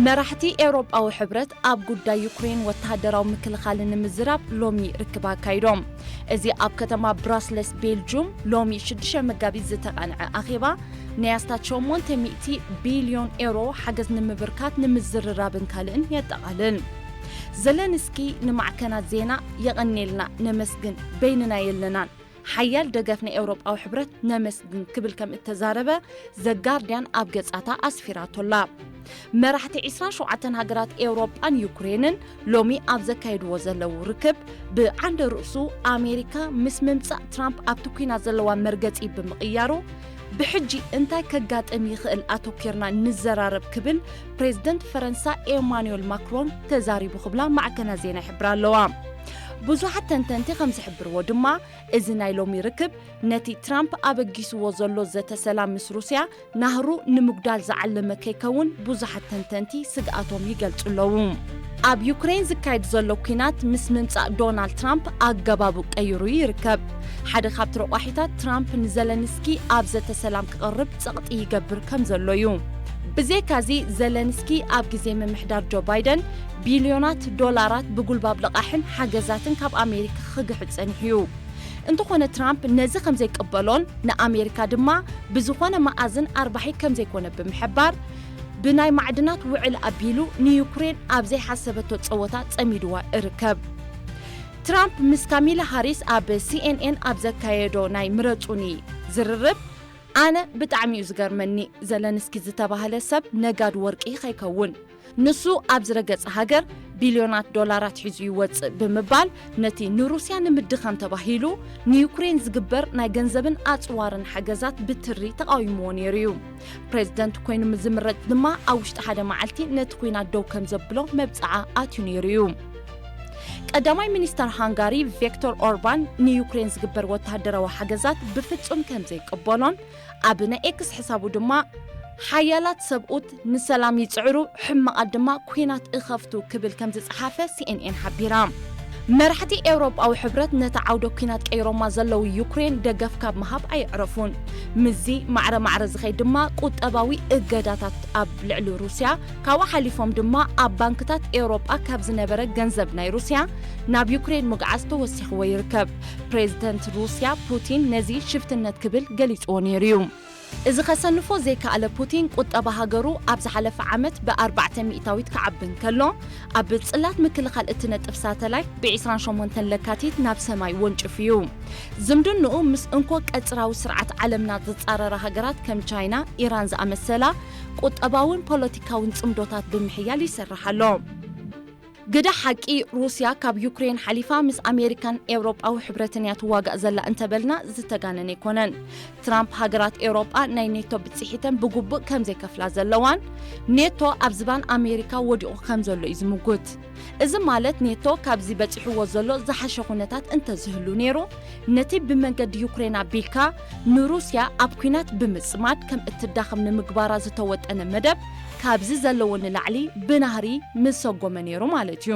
መራሕቲ ኤውሮጳዊ ሕብረት ኣብ ጉዳይ ዩክሬን ወተሃደራዊ ምክልኻል ንምዝራብ ሎሚ ርክብ ኣካይዶም። እዚ ኣብ ከተማ ብራስለስ ቤልጁም ሎሚ ሽዱሽተ መጋቢት ዝተቓንዐ ኣኼባ፣ ናይ ኣስታት ሸሞንተ ሚእቲ ቢልዮን ኤውሮ ሓገዝ ንምብርካት ንምዝርራብን ካልእን የጠቓልል። ዘለንስኪ ንማዕከናት ዜና የቐኔልና ነመስግን፣ በይንና የለናን፣ ሓያል ደገፍ ናይ ኤውሮጳዊ ሕብረት ነመስግን ክብል ከም እተዛረበ ዘጋርድያን ኣብ ገጻታ ኣስፊራቶላ። መራሕቲ ዒስራን ሸውዓተን ሃገራት ኤውሮጳን ዩክሬንን ሎሚ ኣብ ዘካየድዎ ዘለዉ ርክብ፣ ብዓንደ ርእሱ ኣሜሪካ ምስ ምምጻእ ትራምፕ ኣብቲ ኲናት ዘለዋ መርገጺ ብምቕያሩ፣ ብሕጂ እንታይ ከጋጥም ይኽእል ኣተኲርና ንዘራረብ ክብል ፕሬዝደንት ፈረንሳ ኤማኑኤል ማክሮን ተዛሪቡ ክብላ ማዕከናት ዜና ይሕብራ ኣለዋ። ብዙሓት ተንተንቲ ከም ዝሕብርዎ ድማ፣ እዚ ናይ ሎሚ ርክብ ነቲ ትራምፕ ኣበጊስዎ ዘሎ ዘተ ሰላም ምስ ሩስያ ናህሩ ንምጉዳል ዝዓለመ ከይከውን ብዙሓት ተንተንቲ ስግኣቶም ይገልጹ ኣለዉ። ኣብ ዩክሬን ዝካየድ ዘሎ ኲናት ምስ ምምጻእ ዶናልድ ትራምፕ ኣገባቡ ቀይሩ ይርከብ። ሓደ ካብቲ ረቋሒታት፣ ትራምፕ ንዘለንስኪ ኣብ ዘተ ሰላም ክቐርብ ጸቕጢ ይገብር ከም ዘሎ እዩ። ብዘይካዚ፣ ዘለንስኪ ኣብ ግዜ ምምሕዳር ጆ ባይደን ቢልዮናት ዶላራት ብጉልባብ ልቓሕን ሓገዛትን ካብ ኣሜሪካ ክግሕጥ ጸኒሑ እዩ። እንተኾነ፣ ትራምፕ ነዚ ከም ዘይቅበሎን ንኣሜሪካ ድማ ብዝኾነ መኣዝን ኣርባሒ ከም ዘይኮነ ብምሕባር፣ ብናይ ማዕድናት ውዕል ኣቢሉ ንዩክሬን ኣብ ዘይሓሰበቶ ጸወታ ጸሚድዋ እርከብ። ትራምፕ ምስ ካሚላ ሃሪስ ኣብ ሲኤንኤን ኣብ ዘካየዶ ናይ ምረጹኒ ዝርርብ፣ ኣነ ብጣዕሚ እዩ ዝገርመኒ፣ ዘለንስኪ ዝተባህለ ሰብ ነጋድ ወርቂ ከይከውን፣ ንሱ ኣብ ዝረገጸ ሃገር ቢልዮናት ዶላራት ሒዙ ይወጽእ ብምባል፣ ነቲ ንሩስያ ንምድኻም ተባሂሉ ንዩክሬን ዝግበር ናይ ገንዘብን ኣጽዋርን ሓገዛት ብትሪ ተቓዊምዎ ነይሩ እዩ። ፕሬዝደንት ኮይኑ ዝምረጽ ድማ ኣብ ውሽጢ ሓደ መዓልቲ ነቲ ኲናት ደው ከም ዘብሎ መብጽዓ ኣትዩ ነይሩ እዩ። ቀዳማይ ሚኒስተር ሃንጋሪ ቪክቶር ኦርባን ንዩክሬን ዝግበር ወተሃደራዊ ሓገዛት ብፍጹም ከም ዘይቅበሎን፣ ኣብ ናይ ኤክስ ሕሳቡ ድማ፣ ሓያላት ሰብኡት ንሰላም ይጽዕሩ፣ ሕማቓት ድማ ኲናት እኸፍቱ ክብል ከም ዝጸሓፈ ሲኤንኤን ሓቢራ። መራሕቲ ኤውሮጳዊ ሕብረት ነታ ዓውደ ኲናት ቀይሮማ ዘለዉ ዩክሬን ደገፍ ካብ ምሃብ ኣየዕረፉን። ምስዚ ማዕረ ማዕረ ዝኸይድ ድማ ቁጠባዊ እገዳታት ኣብ ልዕሊ ሩስያ፣ ካብኡ ሓሊፎም ድማ ኣብ ባንክታት ኤውሮጳ ካብ ዝነበረ ገንዘብ ናይ ሩስያ ናብ ዩክሬን ምግዓዝ ተወሲኽዎ ይርከብ። ፕሬዝደንት ሩስያ ፑቲን ነዚ ሽፍትነት ክብል ገሊጽዎ ነይሩ እዩ። እዚ ከሰንፎ ዘይከኣለ ፑቲን፣ ቁጠባ ሃገሩ ኣብ ዝሓለፈ ዓመት ብኣርባዕተ ሚእታዊት ክዓቢ እንከሎ፣ ኣብ ጽላት ምክልኻል እትነጥፍ ሳተላይት ብዒስራን ሸሞንተን ለካቲት ናብ ሰማይ ወንጭፉ እዩ። ዝምድንኡ ምስ እንኮ ቀጽራዊ ስርዓት ዓለምና ዝጻረራ ሃገራት ከም ቻይና፣ ኢራን ዝኣመሰላ፣ ቁጠባውን ፖለቲካውን ጽምዶታት ብምሕያል ይሰርሕ ኣሎ። ግደ ሓቂ፣ ሩስያ ካብ ዩክሬን ሓሊፋ ምስ ኣሜሪካን ኤውሮጳዊ ሕብረትን እያ ትዋጋእ ዘላ እንተበልና ዝተጋነነ ኣይኮነን። ትራምፕ ሃገራት ኤውሮጳ ናይ ኔቶ ብጽሒተን ብግቡእ ከም ዘይከፍላ ዘለዋን፣ ኔቶ ኣብ ዝባን ኣሜሪካ ወዲቑ ከም ዘሎ እዩ ዝምጉት። እዚ ማለት፣ ኔቶ ካብዚ በጺሕዎ ዘሎ ዝሓሸ ኩነታት እንተዝህሉ ነይሩ፣ ነቲ ብመንገዲ ዩክሬን ኣቢልካ ንሩስያ ኣብ ኲናት ብምጽማድ ከም እትዳኸም ንምግባራ ዝተወጠነ መደብ፣ ካብዚ ዘለዎ ንላዕሊ ብናህሪ ምሰጎመ ነይሩ ማለት እዩ።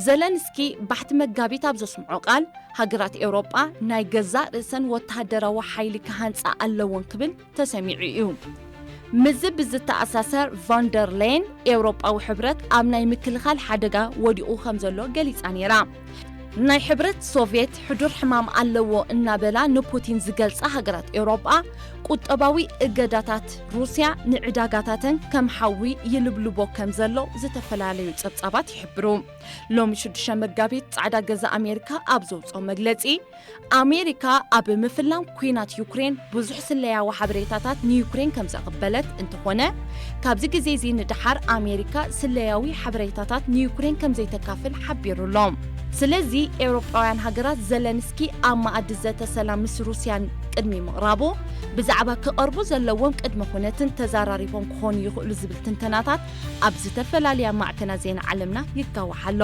ዘለንስኪ ባሕቲ መጋቢት ኣብ ዘስምዖ ቃል፣ ሃገራት ኤውሮጳ ናይ ገዛእ ርእሰን ወተሃደራዊ ሓይሊ ክሃንጻ ኣለወን ክብል ተሰሚዑ እዩ። ምስዚ ብዝተኣሳሰር፣ ቫንደር ሌን ኤውሮጳዊ ሕብረት ኣብ ናይ ምክልኻል ሓደጋ ወዲቑ ከም ዘሎ ገሊጻ ነይራ። ናይ ሕብረት ሶቭየት ሕዱር ሕማም ኣለዎ እናበላ ንፑቲን ዝገልጻ ሃገራት ኤውሮጳ፣ ቁጠባዊ እገዳታት ሩስያ ንዕዳጋታተን ከም ሓዊ ይልብልቦ ከም ዘሎ ዝተፈላለዩ ጸብጻባት ይሕብሩ። ሎሚ ሽዱሽተ መጋቢት፣ ጻዕዳ ገዛ ኣሜሪካ ኣብ ዘውጽኦ መግለጺ፣ ኣሜሪካ ኣብ ምፍላም ኲናት ዩክሬን ብዙሕ ስለያዊ ሓበሬታታት ንዩክሬን ከም ዘቐበለት እንተኾነ፣ ካብዚ ግዜ እዚ ንደሓር ኣሜሪካ ስለያዊ ሓበሬታታት ንዩክሬን ከም ዘይተካፍል ሓቢሩ ኣሎ። ስለዚ፣ ኤውሮጳውያን ሃገራት፣ ዘለንስኪ ኣብ መኣዲ ዘተ ሰላም ምስ ሩስያን ቅድሚ ምቕራቡ፣ ብዛዕባ ክቐርቡ ዘለዎም ቅድመ ኩነትን ተዛራሪቦም ክኾኑ ይኽእሉ ዝብል ትንተናታት ኣብ ዝተፈላለያ ማዕከናት ዜና ዓለምና ይጋዋሕ ኣሎ።